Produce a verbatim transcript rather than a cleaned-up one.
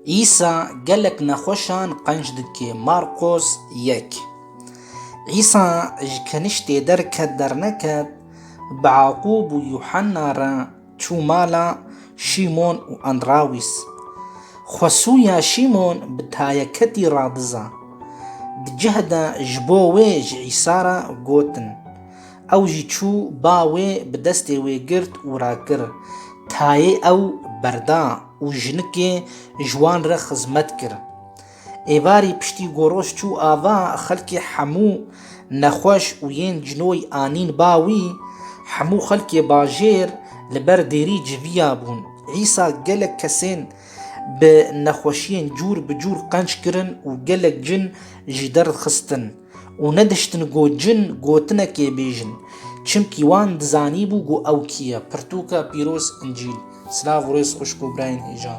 Îsa gelek nexweşan qenc dike. Marqos yek. Îsa ji keniştê derket derneket, bi Aqûb û Yuhanna re çû mala Şîmon û Andrawîs. Xwesûya Şîmon bi tayeketî radiza. Di cih de ji bo wê ji Îsa re gotin. Ew jî çû ba wê bi destê wê girt û rakir. Tayê ew berda û jinikê ji wan re xizmet kir. Êvarî piştî ku roj çû ava, xelkê hemû nexweş û yên cinoyî anîn ba wî, hemû xelkê bajêr li ber dêrî civiya bûn. Îsa gelek kesên bi nexweşiyên cûr bi cûr qenc kirin û gelek cin jî derxistin û nediştin ku cin gotinekê bêjin, çimkî wan dizanîbû ku ew kî ye. Pirtûka pîroz Încîl. Silav û rêz xwişk û birayên hêja.